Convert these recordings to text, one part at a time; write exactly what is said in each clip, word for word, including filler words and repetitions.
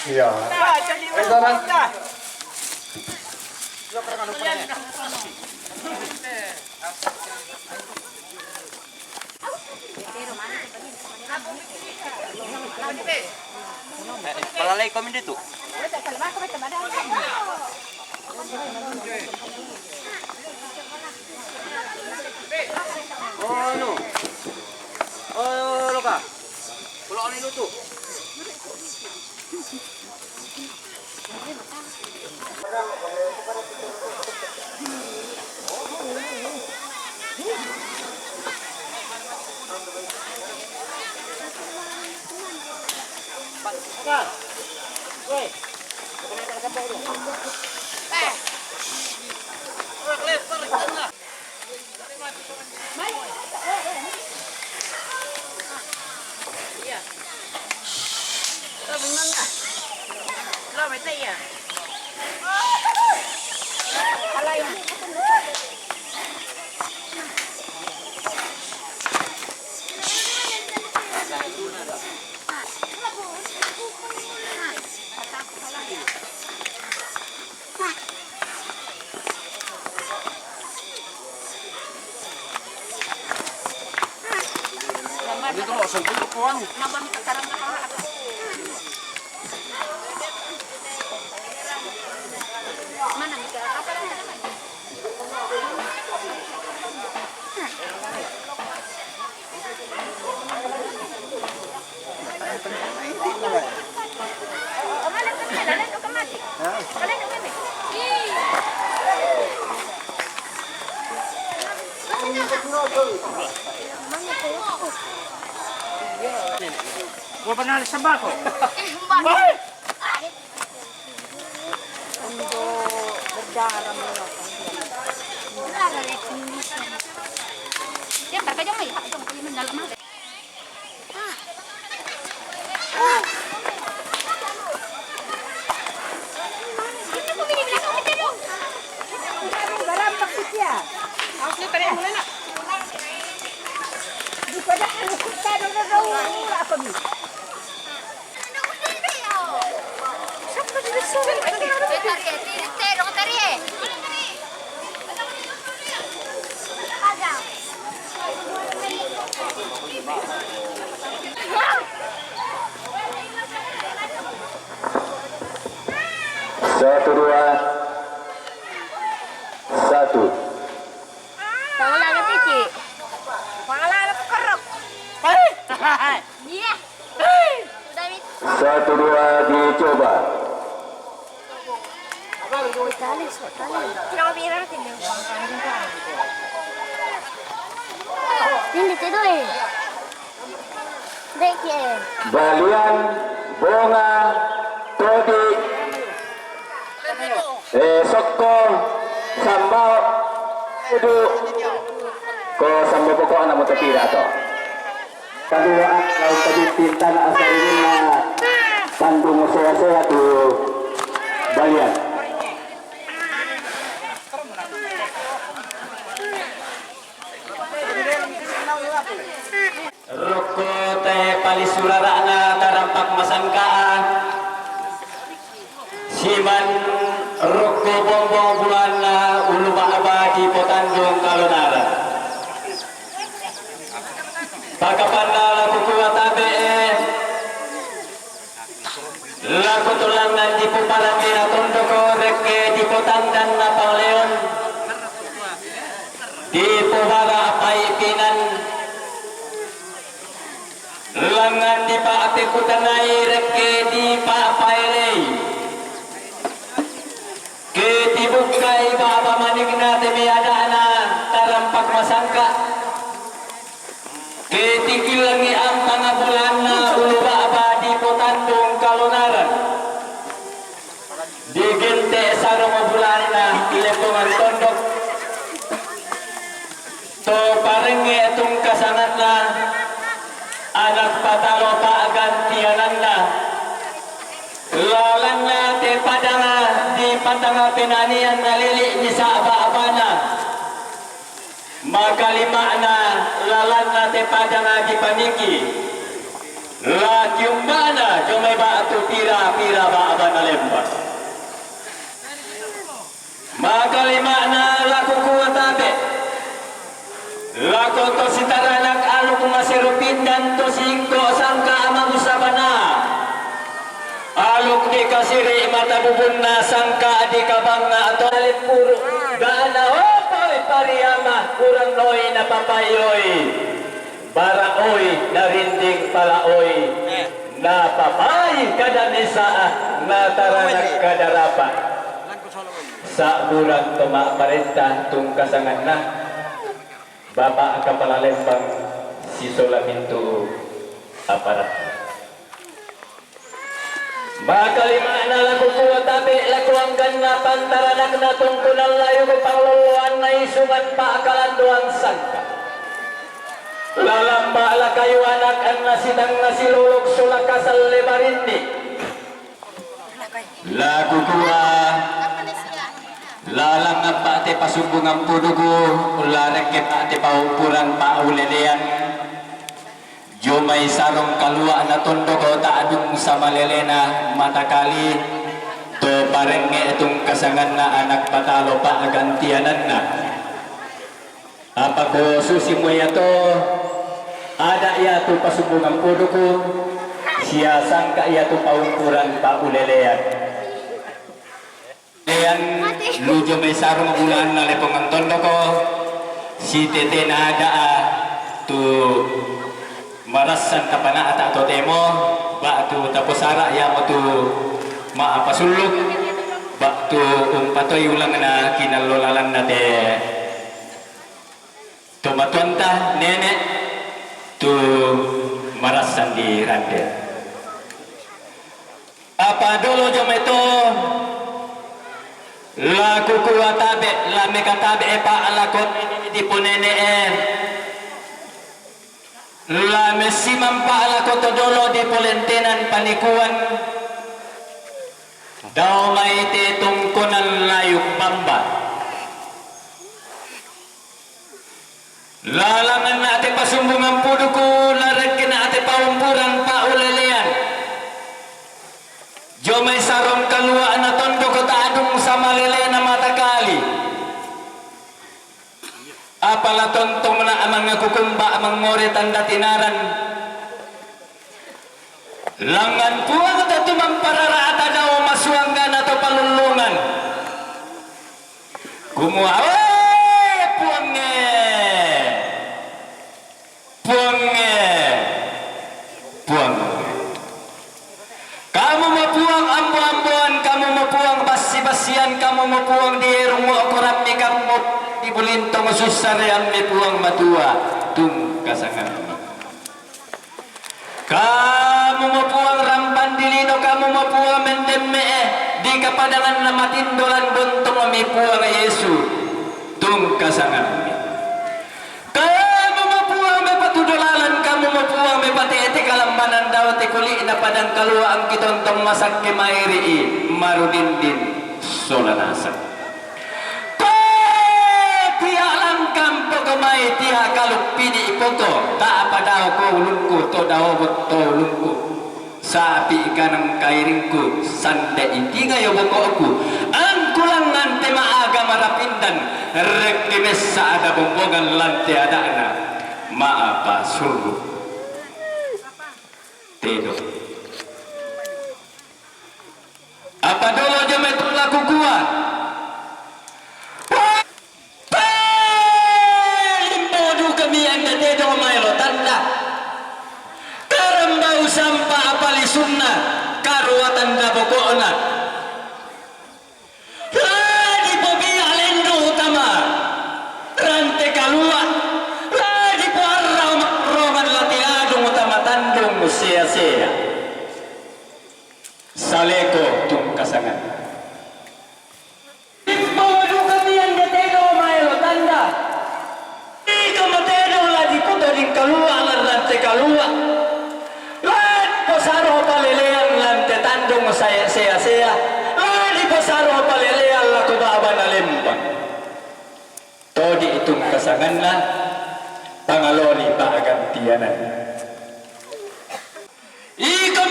Iya. Eh, Sarah. Palalay kami dito. Oh, ano? Oh, Loka. Wala ka na iluto. Dito mo, sungkit ko ano. Gua pernah sebako. Ando berdarah. Dia ntar kajong mai, kajong mai dalam. Barang pakit ya. Di pada anu kita dulu dulu apa ni? Satu, dua, satu. Pangalan na titi. Pangalan na kerok. Iya. Satu, dua, dicoba. Ini tu doi. Balian, Bonga, Todi, eh, Sokko, Sambao, Udu, ko Sambo pokok anak moto tidak to. Kaluaan lawan kabintintan asal ini na tandung sehat-sehat tu balian. Rokko te palisurara'na tarampak masangka'a. Siman rokko bombong bulanna ulu ba'ba dipotandung kalonareng. Pakapanna la kukua tabe'e, la kutulangngan dipuparangi na tondoko rekke dipotandanna pangleon, dipobara paipinan, Langngan dipa'pekutanai rekke dipa'paelei. Ke tibukkai ba'ba manikna te mai ada'na tarampak masangka. Ke tikillengi ampang bulanna ulu ba'ba dipotandung kalonareng. Digente' sarong bulanna leppongan tondok. To parengnge tungka sanganna, anak patalo pa'gantiananna. Lalanna te padanga dipatanga penanian nalili' misa' ba'bana. Makalima'na lalanna te padanga dipaniki. Yumbana jomai ba'tu pira-pira ba'bana lembang. Makalima'na la kukua tabe'. Lako to sitaranak aluk masero pindan to singko sangka ama busabana. Aluk dikasiri mata bubunna sangka dikabanga to lempuru. Dana opoi pariama kurang noi na papaioi. Bara oi narinding pala oi. Na papai kada misa'a, na taranak kada rapa. Sa'burang to ma'parenta tungkasanganna, Bapa' Kapala Lembang sisola mintu' aparat. Makalima'na la kukua tabe' lako angganna pantaranakna tungkunan layuk panglolloanna isungan pa'kalandoan sangka. Lalamba' la kayu anak anna sitangnga silolok sola kasalle barinni. La kukua, lalang ampa'te pasumbungan puduku, la rekke pa'te paumpurang pa'ulelean. Jomai sarong kalua'na tondoko ta'dung samalelena matakali, to parengnge tungkasanganna anak patalo pa'gantiananna. Apa ko susimu iato, ada' iatu pasumbungan puduku, sia sangka iatu paumpurang pa'ulelean. Lean lu jomai sarong bulaanna lepongan tondoko, sitetena ada'a tu marassan tapana'ta totemo, ba'tu taposara iamotu ma'apasulluk, ba'tu umpatoi ulangna kinallo lalanna te tomatuanta nene' tu marassan di rande. Apa dolo jomai to, la kukua tabe', la mekatabe'e pa'lako diponene'e, la messimang pa'lako to dolo dipolentenan panikuan, dao mai te tongkonan layuk bamba. Lalanganna te pasumbungan puduku, la rekkena te paumpurang pa'ulelean. Jomai sarong kalua'na tondoko ta'dung samalelena matakali. Apa la tontongna mangaku kumba mangngore tanda tinaran. Langngan Puang tatu mamparara'ta dao masuanggana to palullungan. Kumua, "Oe, Puangnge! Puangnge! Puangnge! Kamumo Puang ambo-amboan, kamumo Puang bassi-bassian, kamumo Puang dierungngo korammi, kamumo dibulintong sussareammi Puang Matua, tungkasangammi." Kamumo Puang rampan dilino, kamumo Puang mendemme'e di kapadanganna matindo lan bontongmi Puang Yesu, tungkasangammi. Kamumo Puang mepatudo lalan, kamumo Puang mepate'te kalambanan dao te kuli'na padang kalua'angki tontong masakke mairi'i marudindin sola nasang. Koe tia' langkampoko mai tia' kaluppini poko, ta'pa dao ko ulungku, to dao botto ulungku. Sapi' kanang kairingku, sande itingayo boko'ku, angkulangngan te ma'aga marapindan, rekki messa ada bombongan lante ada'na, ma'apa surru. Tedo. Apa dolo jomai tu la kukua. Limbo dukami ande tedo maelo tanda. Karambau sampa apa lisunna, karua tanda boko'na. La dipobia lendu' tama rante kalua', la dipoarrao ma'rongan lati ladung tama tandung sea-sea. Saleko tungkasangan. Limbo dukami ande tedo maelo tanda. Ika matedo la dipotoding kalua' lan rante kalua'. La diposaro palelean lante tandung saya sea-sea. La diposaro palelean lako ba'bana lembang. Todi tungkasanganna, pangalori pa'gantianan. Iko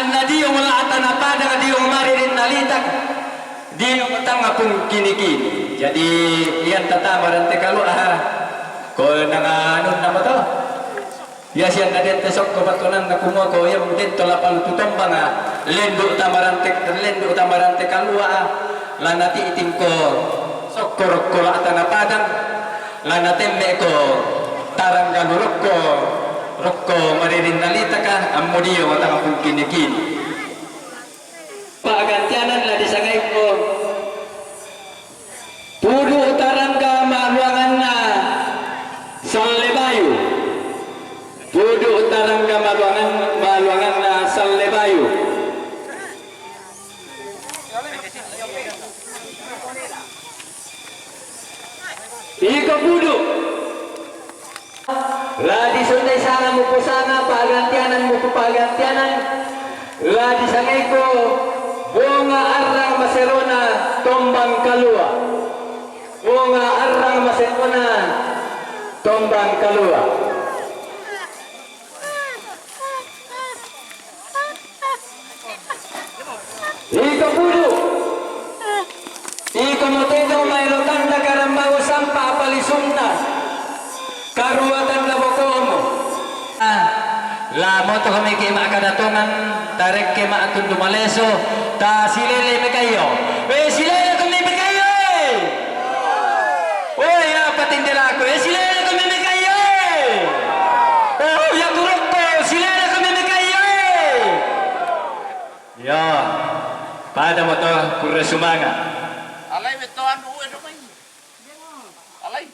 Na diyong la tana padang, diyong maririn na litak, diyong tanga pungkini-kini. Jadi, iyan tatamaran te kaluwa, ha. Ko nanga anun na moto. Iya siyan na dente sokko batunan na kumuwa ko, iya dento lapal tutombanga, lendu tamarante, lendu tamarante kaluwa, la natiting ko sokko rokko la tana padang, la natemme ko tarangga rokko, rokko maririn na litaka, ammo diyo matanga pungkini-kini. Pagantianan la disangai ko Pudu tarangga maluanganna Sallebayu. Pudu tarangga maluangan, maluanganna Sallebayu. Iko pudu. La disundai sanga mupu sanga, pagantianan mupu pagantianan. La disangaiko Bonga Arrang Maserona Tombang Kalua. Bonga Arrang Maserona Tombang Kalua. Iko pudu. Iko moteto maelo tanda karambau sampa palisunna. Karuatan la bokomu. Ah, la moto kami ke makkada tongan, tarekke ma tundu maleso, ta silele mekayo. We silele kami mekayo, eh. Oh ya, patindelaku, eh, silele kami mekayo, eh. Oh ya, turukku, silele kami mekayo, eh. Ya, pada moto kurre sumanga. Alai beto anu, eh, domai. Alai.